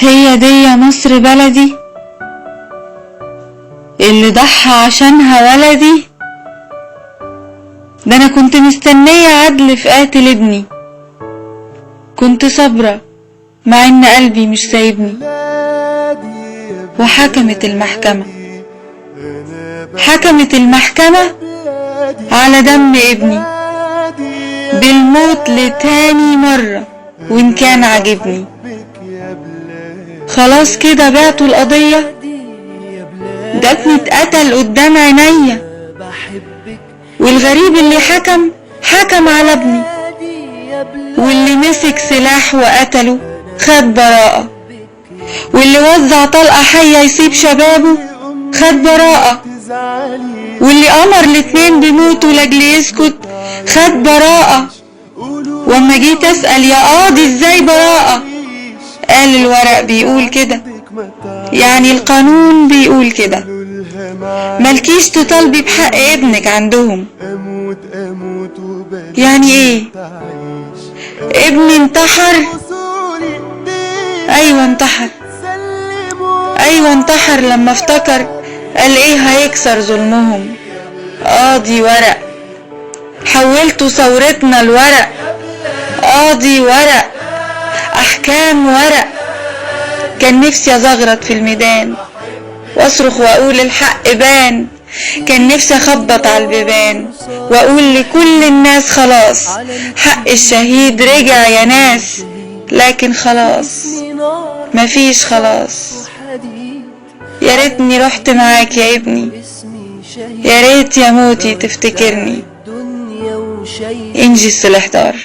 هي دي يا مصر بلدي اللي ضحى عشانها ولدي. ده انا كنت مستنية عدل في قاتل ابني، كنت صابرة مع ان قلبي مش سايبني. وحكمت المحكمة، حكمت المحكمة على دم ابني بالموت لتاني مرة، وإن كان عاجبني. خلاص كده بعتوا القضية، ده ابني اتقتل قدام عينيا، والغريب اللي حكم حكم على ابني، واللي مسك سلاح وقتله خد براءة، واللي وزع طلقة حية يصيب شبابه خد براءة، واللي أمر الاتنين بموته لاجل يسكت خد براءة. واما جيت أسأل يا قاضي ازاي براءة، قال الورق بيقول كده، يعني القانون بيقول كده، مالكيش تطالبي بحق ابنك عندهم. يعني ايه؟ ابني انتحر؟ ايوه انتحر، ايوه انتحر لما افتكر قال ايه هيكسر ظلمهم. قاضي ورق، حولتوا ثورتنا الورق، قاضي ورق، احكام ورق. كان نفسي ازغرط في الميدان واصرخ واقول الحق بان، كان نفسي اخبط على البيبان واقول لكل الناس خلاص حق الشهيد رجع يا ناس. لكن خلاص مفيش خلاص. يا ريتني رحت معاك يا ابني، يا ريت يا موتي تفتكرني. انجي السلحدار.